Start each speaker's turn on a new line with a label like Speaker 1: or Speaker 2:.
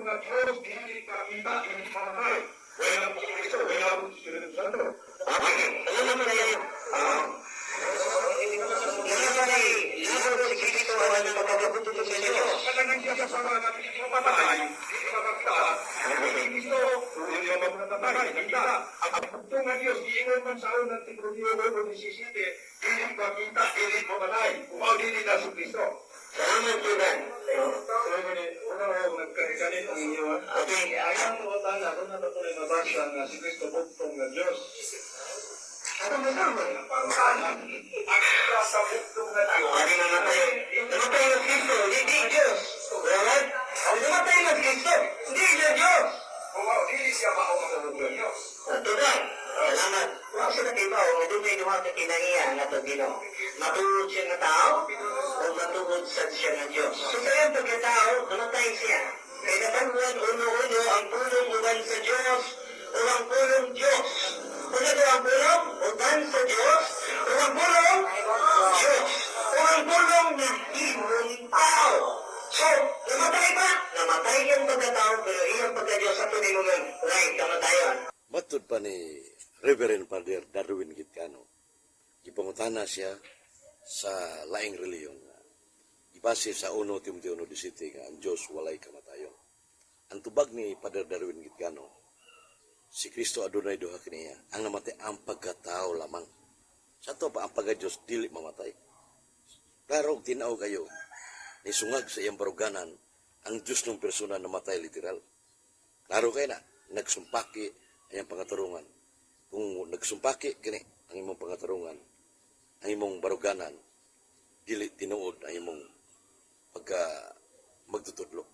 Speaker 1: nga Diyos, dili makita, dili mamatay. Wala po si Kristo, wala po si Espiritu Santo.
Speaker 2: Okay, salamat kayo. Namatay, labot si Kristo ang pagkabutong sa Diyos.
Speaker 1: Kanang siya sa mga dili mamatay, dili makakita, si Kristo, dili mamatay, nakita. Ang bugtong nga Diyos, giingon man sa unang Timoteo 1:17, dili makita, dili mamatay. Mao dili na si Kristo.
Speaker 2: Salamat, Judan.
Speaker 3: So, gani, una ko nagkaikanin ang inyo, ha?
Speaker 2: Okay.
Speaker 3: Ang pangutana, kung natuloy mabasa nga si Kristo bugtong nga Diyos.
Speaker 2: Ano mo naman?
Speaker 1: Pangutana, ang isa sa bugtong nga Diyos,
Speaker 2: Ano namatay? Namatay ng Kristo, hindi Diyos. Alright? Ang namatay ng Kristo, hindi siya Diyos.
Speaker 1: mao dili siya mao ang bugtong nga Diyos.
Speaker 2: Tugan, salamat. Wa sa nakibaw, nga dunay duha ka kinaiya nga to Ginoo. Matuod siya nga tao o matuod sad siya nga Diyos. So sa iyang pagkatao, namatay siya. Kay natanguan uno-uno ang pulong uban sa Diyos o ang pulong Diyos. Una to ang pulong uban sa Diyos o ang pulong Diyos. O ang pulong na himong tao. So, namatay ba? Namatay iyang pagkatao, pero iyang pagka-Diyos sa tunay mo ngayon, right, kamatayon.
Speaker 4: Matud pa ni Reverend Father Darwin Gitcano, gipangutana siya sa laing reliyon. Ibase sa 1 Timoteo 1:17 nga ang Diyos walay kamatayon. Ang tubag ni Father Darwin Gitcano, si Kristo adunay duha kaniya, ang namatay ang pagkatao lamang. Sa to pa ang pagka-Diyos dili mamatay. Klaro og tinaw kayo, nisungag sa iyang baruganan, ang Diyos ng persona namatay literal. Klaro kay na, nagsumpaki ang iyang pangatarungan. Kung nagsumpaki kini ang imong pangatarungan, ang imong baruganan, dili tinuod ang imong pagka magtutudlo.